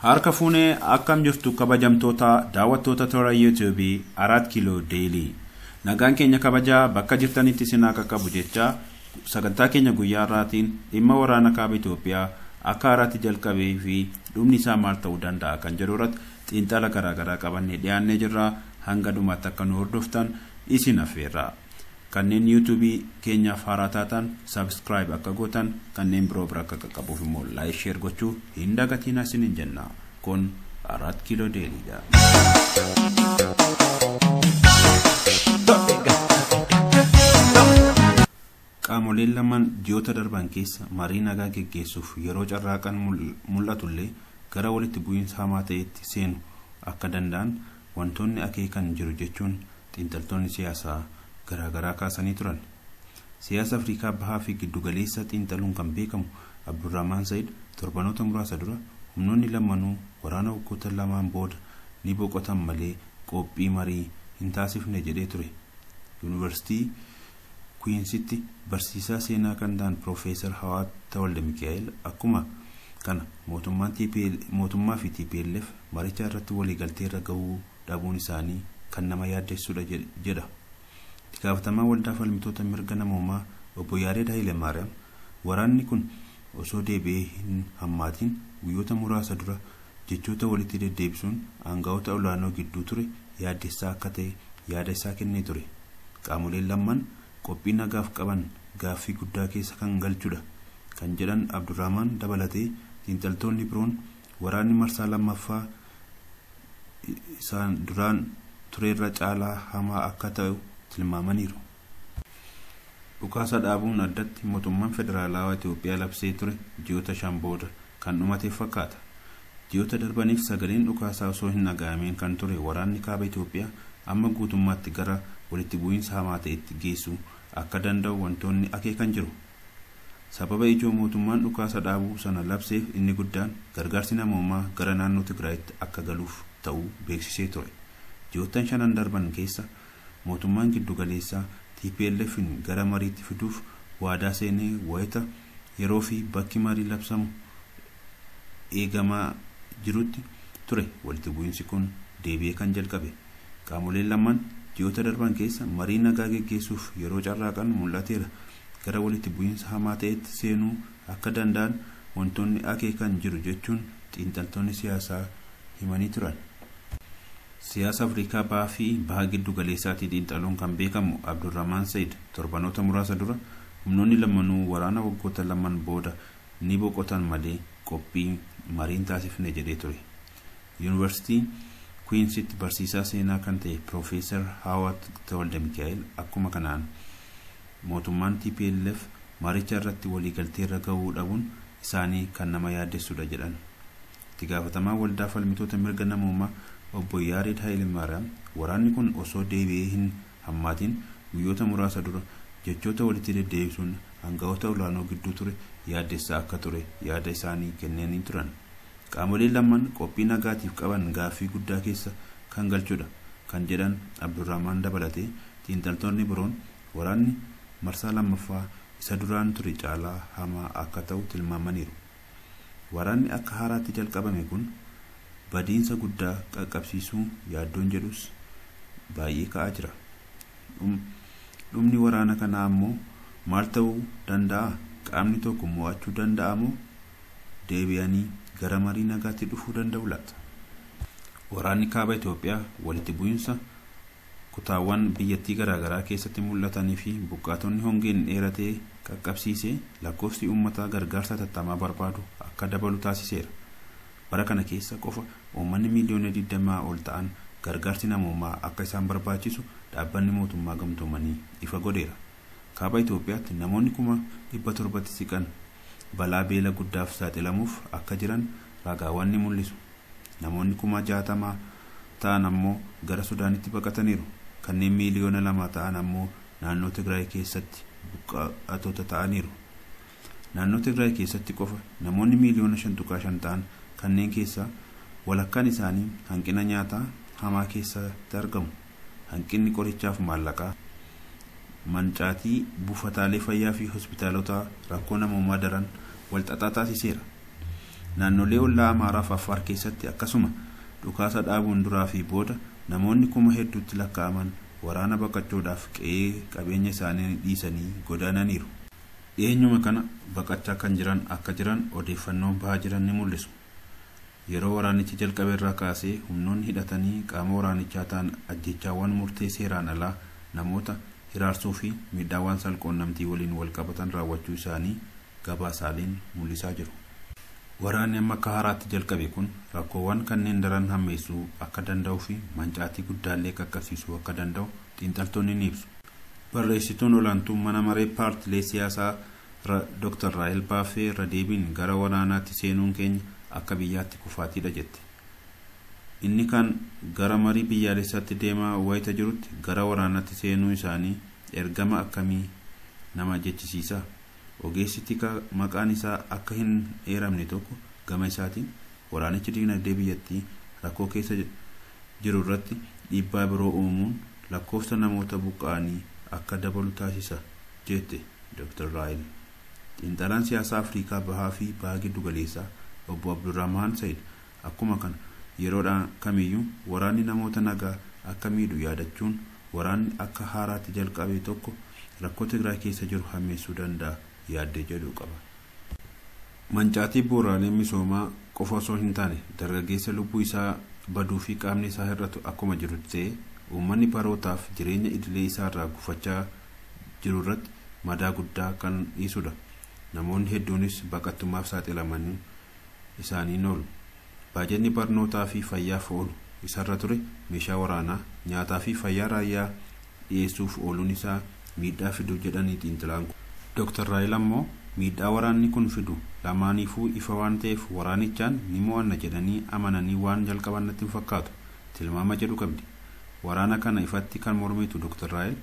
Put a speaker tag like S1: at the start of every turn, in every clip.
S1: Harka fuunee akkam jirtu kabajamtoota daawwattoota toora yuutuubii Araat Kiiloo Deelii. Nagaan keenya kabajaa bakka jirtanitti isin haa qaqqabu jecha sagantaa keenya guyyaa har'aatiin dhimma waraana kaaba Itoophiyaa akka haaraatti jalqabee fi dhumni isaa maal ta'uu danda'a kan jedhu irratti xiinxala garaagaraa qabannee dhiyaannee jirra. Hanga dhumaatti akka nu hordoftan isin affeerra. Kanneen yuutuubii keenyaaf haaraa taatan subscribe akka gootan, kanneen biroo bira akka qaqqabuuf immoo like share gochuu hin dagatiin isiniin jenna. Kun Araat Kiiloo Deeliidha. Qaamoleen lamaan ji'oota darban keessa marii nagaa geggeessuuf yeroo carraaqan mul'atullee gara walitti bu'iinsa hamaa ta'etti seenu akka danda'an wantoonni akeekan jiru jechuun xiinxaltoonni siyaasaa garaagaraa kaasanii turan. Siyaasa Afrikaa Bahaa fi Giddugaleessa xiinxaluun kan beekamu Abdurrahman Said torbanoota muraasa dura humnoonni lamanuu waraana waggoota lamaan booda ni boqotan malee qophii marii hin taasifne jedhee ture. Yuunivarsiitii Kuwiinsitti barsiisaa seenaa kan ta'an Piroofeesar Hawaat Tawalde Mikaa'el akkuma kana mootummaa fi TPLF maricha irratti waliigaltee irra gahuu dhabuun isaanii kan nama yaaddessudha jedha. Itti gaafatamaa waldaa falmitoota mirga namoomaa obbo Yaared Hayilemaariyaam waraanni kun osoo deebi'ee hin hammaatiin guyyoota muraasa dura jechoota walitti deddeebisuun aangawoota olaanoo gidduu ture yaaddessaa akka ta'e yaada isaa kennee ture. Qaamoleen lamaan qophii nagaaf qaban gaaffii guddaa keessa kan galchudha kan jedhan Abdurrahman dabalatee xiinxaltoonni biroon waraanni marsaa lammaffaa isaan duraan tureerra caalaa hamaa akka ta'u tilmaamaniiru. Dhukaasa dhaabuun addatti mootummaan federaalawaa Itoophiyaa labsee ture ji'oota 5 booda kan dhumate fakkaata. Ji'oota darbaniif sagaleen dhukaasaa osoo hin dhaga'amiin kan ture waraanni kaaba Itoophiyaa amma guutummaatti gara walitti bu'iinsa hamaa ta'etti geessuu akka danda'u wantoonni akeekan jiru. Sababa ijoo mootummaan dhukaasa dhaabuu sana labseef inni guddaan gargaarsi namoomaa gara naannoo Tigraayitti akka galuuf ta'uu beeksisee ture. Ji'oottan 5 darban keessa mootummaan giddugaleessaa TPLF'n gara mariitti fiduuf waadaa seenee wayita yeroo fi bakki marii labsamu eegamaa jirutti ture walitti bu'iinsi kun deebi'ee kan jalqabe. Qaamoleen lamaan ji'oota darban keessa marii nagaa geggeessuuf yeroo carraaqan mul'ateera. Gara walitti bu'iinsa hamaa ta'etti seenuu akka danda'an wantoonni akeekan jiru jechuun xiinxaltoonni siyaasaa himanii turan. Siyaasa Afrikaa Bahaa fi Baha Giddugaleessaatiin xiinxaluun kan beekamu Abdurrahman Said torbanoota muraasa dura humnoonni lamanuu waraana waggoota lamaan booda ni boqotan malee qophii mariin taasifne jedhee ture. Yuunivarsiitii Kuwiinsitti barsiisaa seenaa kan ta'e Piroofeesar Hawaat Tawalde Mikaa'el akkuma kanaan mootummaan TPLF maricha irratti waliigaltee irra gahuu dhabuun isaanii kan nama yaaddessudha jedhan. Itti gaafatamaa waldaa falmitoota mirga namoomaa obbo Yaared Hayilemaariyaam waraanni kun osoo deebi'ee hin hammaatiin guyyoota muraasa dura jechoota walitti deddeebisuun aangawoota olaanoo gidduu ture yaaddessaa akka ture yaada isaanii kennanii turan. Qaamoleen lamaan qophii nagaatiif qaban gaaffii guddaa keessa kan galchudha kan jedhan Abdurrahman dabalatee xiinxaltoonni biroon waraanni marsaa lammaffaa isa duraan ture caalaa hamaa akka ta'u tilmaamaniiru. Waraanni akka haaraatti jalqabame kun badiinsa guddaa qaqqabsiisuu yaaddoon jedhus baay'ee ka'aa jira. Dhumni waraana kanaa ammoo maal ta'uu danda'a? Qaamni tokko mo'achuu danda'a moo deebi'anii gara marii nagaatti dhufuu danda'u laata? Waraanni kaaba Itoophiyaa walitti bu'iinsa kutaawwan biyyattii garaagaraa keessatti mul'atanii fi buqqaatonni hongeen dheeratee qaqqabsiisee lakkoofsi uummataa gargaarsa hatattamaa barbaadu akka dabalu taasiseera. Bara kana keessa qofa uummanni miiliyoona 20 ol ta'an gargaarsi namoomaa akka isaan barbaachisu dhaabbanni mootummaa gamtoomanii ifa godheera. Kaaba Itoophiyaatti namoonni 700,000 siqan balaa beela guddaaf saaxilamuuf akka jiran ragaawwan ni mul'isu. Namoonni 60,000 ta'an ammoo gara Sudaanitti baqataniiru. Kanneen miiliyoona 2 ta'an ammoo naannoo Tigraay keessatti buqqaatota ta'aniiru. Naannoo Tigraay keessatti qofa namoonni miiliyoona 5.5 ta'an kanneen keessaa walakkaan isaanii hanqina nyaataa hamaa keessatti argamu. Hanqinni qorichaaf maallaqaa, mancaatii buufataalee fayyaa fi hospitaalota rakkoo namoomaa daran walxaxaa taasiseera. Naannolee ollaa Amaaraa fi Affaar keessatti akkasuma dhukaasa dhaabuun duraa fi booda namoonni kuma hedduutti lakkaa'aman waraana baqachuudhaaf qe'ee qabeenya isaanii dhiisanii godaananiiru. Dhiyeenyuma kana baqachaa kan jiran akka jiran odeeffannoon bahaa jiran ni mul'isu. Yeroo waraanichi jalqabe irraa kaasee humnoonni hidhatanii qaama waraanichaa ta'an ajjechaawwan murtee seeraan alaa namoota hiraarsuu fi miidhaawwan salquunnamtii waliin wal qabatan raawwachuu isaanii gabaasaaleen mul'isaa jiru. Waraanni amma akka haaraatti jalqabe kun rakkoowwan kanneen daran hammeessuu akka danda'uu fi mancaatii guddaallee qaqqabsiisuu akka danda'u xiinxaltoonni ni ibsu. Barreessituun olaantuu mana maree paartilee siyaasaa Dr. Raahel Baaffee irra deebiin gara waraanaatti seenuun keenya akka biyyaatti kufaatiidha jette. Inni kan gara marii biyyaalessaatti deemaa wayita jirutti gara waraanaatti seenuu isaanii ergama akkamii nama jechisiisa? Ogeessi tikaa maqaan isaa akka hin eeramne tokko gama isaatiin waraanichi dinagdee biyyattii rakkoo keessa jiru irratti dhiibbaa biroo uumuun lakkoofsa namoota buqqa'anii akka dabalu taasisa jette Dr. Raahel. Xiinxalaan siyaasaa Afrikaa bahaa fi bahaa giddu galeessaa obbo Abdurrahmaan Said akkuma kana yeroodhaan kamiyyuu waraanni namoota nagaa akka miidhu yaadachuun waraanni akka haaraatti jalqabe tokko rakkoo Tigraay keessa jiru hammeessuu danda'a yaaddee jedhu qaba. Mancaatii bu'uuraalee misoomaa qofa osoo hin taane dargaggeessa lubbuu isaa baduu fi qaamni isaa hir'atu akkuma jiru ta'ee uummanni barootaaf jireenya idilee isaarraa gufachaa jiru irratti madaa guddaa kan dhiisudha. Namoonni hedduunis baqattummaaf saaxilamanii isaaniin oolu. Baajatni barnootaa fi fayyaaf oolu isarra ture meeshaa waraanaa nyaataa fi fayyaa raayyaa dhiyeessuuf ooluun isaa miidhaa fidu jedhanii xiinxalaan kun. Dr. Raahel ammoo miidhaa waraanni kun fidu lamaaniifuu ifa waan ta'eef waraanichaan ni mo'anna jedhanii amananii waan jalqaban natti hin fakkaatu tilmaama jedhu qabdi. Waraana kana ifatti kan mormitu Dr. Raahel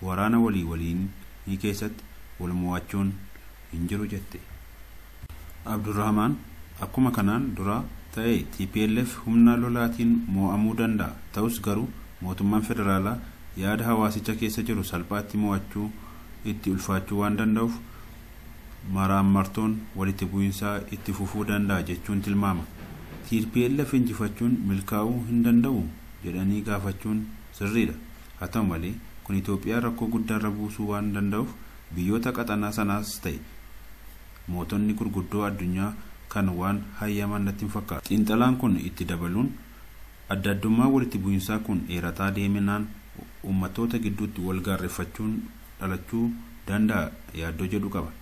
S1: waraana walii waliinii keessatti wal mo'achuun hin jiru jette. Abdurrahmaan akkuma kanaan dura ta'e TPLF humna lolaatiin mo'amuu danda'a. Ta'us garuu mootummaan federaalaa yaada hawaasicha keessa jiru salphaatti mo'achuu itti ulfaachuu waan danda'uuf maraammartoon walitti bu'iinsaa itti fufuu danda'a jechuun tilmaama. TPLF injifachuun milkaa'uu hin danda'u jedhanii gaafachuun sirriidha. Haa ta'u malee kun Itoophiyaa rakkoo guddaarra buusuu waan danda'uuf biyyoota qaxanaa sanaas ta'e mootonni gurguddoo addunyaa kan waan hayyaman natti hin fakkaatu. Xiinxalaan kun itti dabaluun adda addummaa walitti bu'iinsaa kun dheerataa deeminaan uummattoota gidduutti wal gaarreeffachuun dhalachuu danda'a yaaddoo jedhu qaba.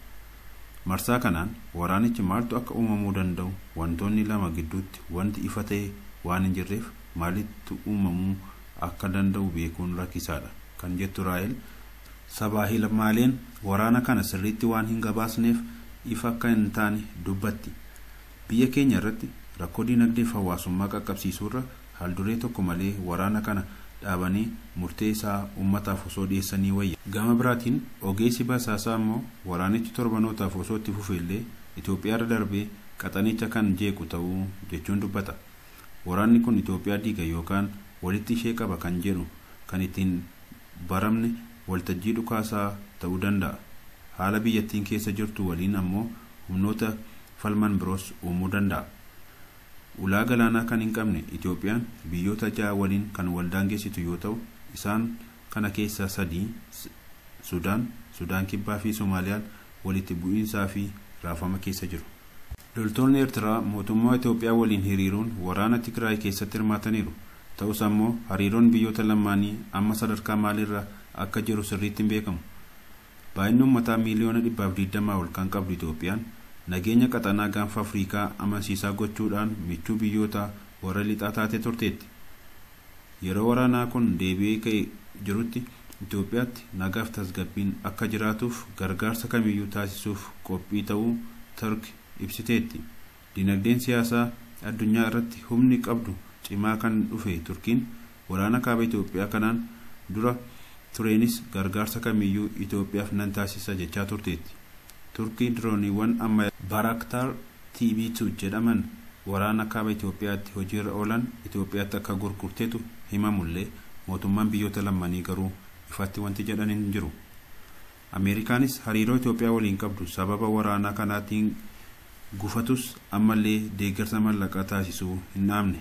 S1: Marsaa kanaan waraanichi maaltu akka uumamuu danda'u wantoonni lama gidduutti wanti ifa ta'e waan hin jirreef maalittu uumamuu akka danda'u beekuun rakkisaadha kan jettu Raahel sabaa hilmaaleen waraana kana sirriitti waan hin gabaasneef ifa akka hin taane dubbatti. Biyya keenya irratti rakkoo dinagdee fi hawaasummaa qaqqabsiisuurra haalduree tokko malee waraana kana dhaabanii murtee isaa uummataaf osoo dhiyeessanii wayya. Gama biraatiin ogeessi basaasaa immoo waraanichi torbanootaaf osoo itti fufeellee Itoophiyaarra darbee qaxanicha kan jeequ ta'uu jechuun dubbata. Waraanni kun Itoophiyaa diiga yookaan walitti ishee qaba kan jedhu kan ittiin baramne waltajjii dhukaasaa ta'uu danda'a. Haala biyyattiin keessa jirtu waliin ammoo humnoota falman biroos uumuu danda'a. Ulaa galaanaa kan hin qabne Itoophiyaan biyyoota ja'a waliin kan waldaangeessitu yoo ta'u isaan kana keessaa sadii Sudaan, Sudaan Kibbaa fi Soomaaliyaan walitti bu'iinsaa fi raafama keessa jiru. Loltoonni Eertiraa mootummaa Itoophiyaa waliin hiriiruun waraana Tigraay keessatti hirmaataniiru. Ta'us ammoo hariiroon biyyoota lamaanii amma sadarkaa maaliirra akka jiru sirriitti hin beekamu. Baay'inni uummataa miiliyoona 120 ol kan qabdu Itoophiyaan nageenya qaxanaa gaanfa Afrikaa amansiisaa gochuudhaan michuu biyyoota warra lixaa taatee turteetti. Yeroo waraanaa kun deebi'ee ka'ee jirutti Itoophiyaatti nagaaf tasgabbiin akka jiraatuuf gargaarsa kamiyyuu taasisuuf qophii ta'uu Turk ibsiteetti. Dinagdeen siyaasaa addunyaa irratti humni qabdu cimaa kan dhufe Turkiin waraana kaaba Itoophiyaa kanaan dura tureenis gargaarsa kamiyyuu Itoophiyaaf nan taasisa jechaa turteetti. Turkiin dirooniiwwan ammayyaa Baraktaar TB2 jedhaman waraana kaaba Itoophiyaatti hojiirra oolan Itoophiyaatti akka gurgurteetu himamullee mootummaan biyyoota lamanii garuu ifatti wanti jedhan hin jiru. Ameerikaanis hariiroo Itoophiyaa waliin qabdu sababa waraanaa kanaatiin Gufatus ammallee deeggarsa mallaqaa taasisuu hin dhaabne.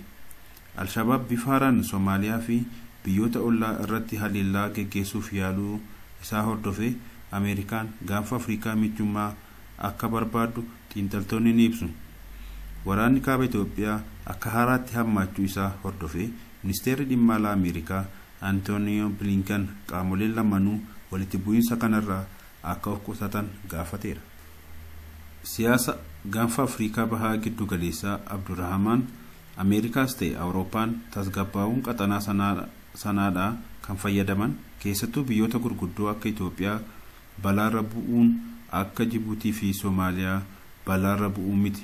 S1: Alshabaab bifa haaraan Soomaaliyaa fi biyyoota ollaa irratti haleellaa geggeessuuf yaaluu isaa hordofee Ameerikaan gaanfa Afrikaa michummaa akka barbaaddu xiinxaltoonni ni ibsu. Waraanni kaaba Itoophiyaa akka haaraatti hammaachuu isaa hordofee ministeerri dhimma alaa Ameerikaa Antooniyoo Bilinkan qaamoleen lamanuu walitti bu'iinsa kanarraa akka of qusatan gaafateera. Siyaasa gaanfa Afrikaa bahaa giddu galeessaa Abdurrahamaan Ameerikaas ta'e Awurooppaan tasgabbaa'uun qaxanaa sanaadhaa kan fayyadaman keessattuu biyyoota gurguddoo akka Itoophiyaa balaarra bu'uun akka Jibuutii fi Soomaaliyaa balaarra bu'uu miti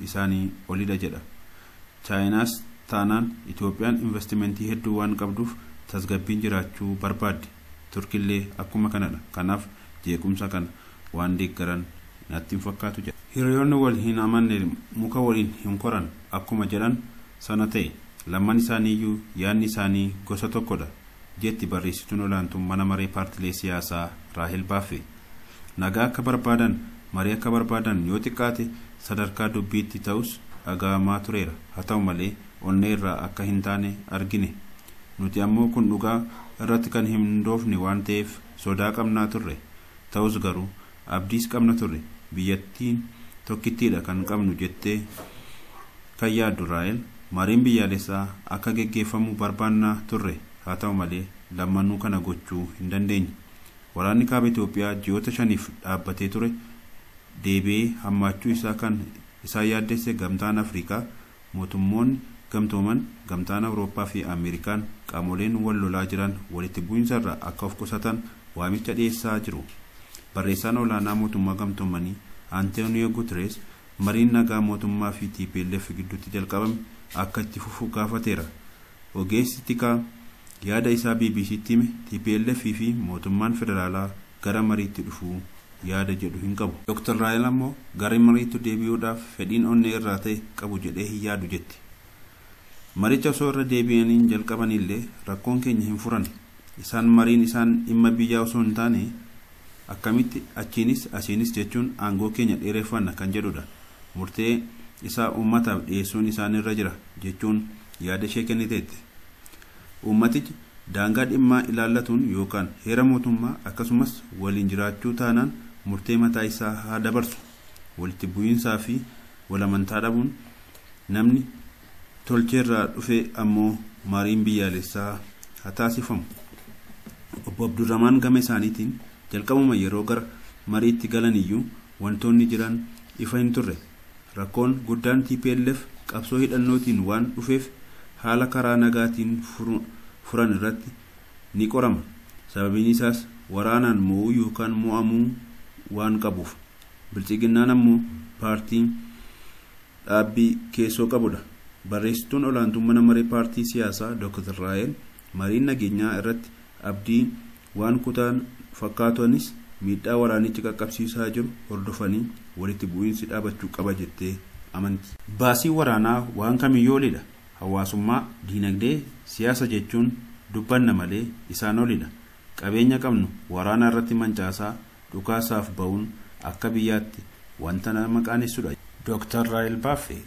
S1: isaanii olidha jedha. Chaayinaas taanaan Itoophiyaan investimentii hedduu waan qabduuf tasgabbiin jiraachuu barbaaddi. Turkillee akkuma kanadha. Kanaaf jeequmsa kana waan deeggaran natti hin fakkaatu jedha. Hiriyoonni wal hin amanne muka waliin hin koran akkuma jedhan sana ta'e lamman isaaniiyyuu yaadni isaanii gosa tokkodha jetti barreessituun olaantuun mana maree paartilee siyaasaa Raahel Baaffee. Nagaa akka barbaadan marii akka barbaadan yoo xiqqaate sadarkaa dubbiitti ta'us dhaga'amaa tureera. Haa ta'u malee onnee irraa akka hin taane argine. Nuti ammoo kun dhugaa irratti kan hin hundoofne waan ta'eef sodaa qabnaa turre. Ta'us garuu abdiis qabna turre. Biyyattiin tokkittiidha kan qabnu jettee kan yaaddu Raahel mariin biyyaalessaa akka geggeeffamu barbaannaa turre. Haa ta'u malee lammanuu kana gochuu hin dandeenye. Waraanni kaaba Itoophiyaa ji'oota 5 dhaabbatee ture deebi'ee hammaachuu isaa kan isaan yaaddesse gamtaan Afrikaa, mootummoonni gamtooman, gamtaan Awurooppaa fi Ameerikaan qaamoleen wal lolaa jiran walitti bu'iinsa irraa akka of qusatan waamicha dhiyeessaa jiru. Barreessaan olaanaa mootummaa gamtoomanii Antooniyoo Guterres mariin nagaa mootummaa fi TPLF gidduutti jalqabame akka itti fufu gaafateera. Ogeessi tikaa yaada isaa BBCtti hime TPLF fi mootummaan federaalaa gara mariitti dhufuu yaada jedhu hin qabu. Dr. Raahel ammoo gara mariitti deebi'uudhaaf fedhiin onnee irraa ta'e qabu jedhee hin yaadu jetti. Maricha osoo irra deebi'aniin jalqabanillee rakkoon keenya hin furan. Isaan mariin isaan dhimma biyyaa osoo hin taane akkamitti achiinis asiinis jechuun aangoo keenya dheereffanna kan jedhudha. Murtee isaa uummataaf dhiyeessuun isaanirra jira jechuun yaada ishee kenniteetti. Uummatichi daangaa dhimmaa ilaallatuun yookaan heera mootummaa akkasumas waliin jiraachuu taanaan murtee mataa isaa haa dabarsu. Walitti bu'iinsaa fi walamantaa dhabuun namni tolcheerraa dhufe ammoo mariin biyyaalessaa haa taasifamu. Obbo Abdurrahmaan gama isaaniitiin jalqabuma yeroo gara mariitti galan iyyuu wantoonni jiran ifa hin turre. Rakkoon guddaan TPLF qabsoo hidhannootiin waan dhufeef haala karaa nagaatiin furan irratti ni qorama. Sababiin isaas waraanaan mo'uu yookaan mo'amuu waan qabuuf. Bilchiginnaan ammoo paartii dhaabbii keessoo qabudha. Barreessituun olaantuun mana maree paartii siyaasaa Dr. Raahel mariin nageenyaa irratti abdii waan kutaan fakkaatonis miidhaa waraanichi qaqqabsiisaa jiru hordofanii walitti bu'iinsi dhaabachuu qaba jettee amanti. Baasii waraanaa waan kamiyyuu olidha. Hawaasummaa, diinagdee, siyaasa jechuun dubbanna malee isaan olidha. Qabeenya qabnu waraana irratti mancaasaa dhukaasaaf ba'uun akka biyyaatti wanta nama qaanessudha. Dr. Raahel Baaffee.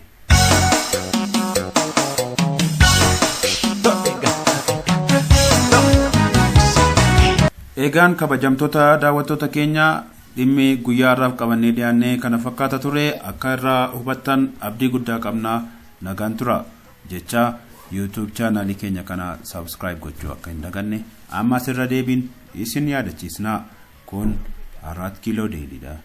S1: Eegaan kabajamtoota daawwattoota keenya dhimmi guyyaa har'aaf qabannee dhiyaannee kana fakkaata ture akka irraa hubattan abdii guddaa qabnaa nagaan tura jecha YouTube chaanaalii keenya kana subscribe gochuu akka hin daganne ammas irra deebiin isin yaadachiisna kun 4 kiiloo deeliidha.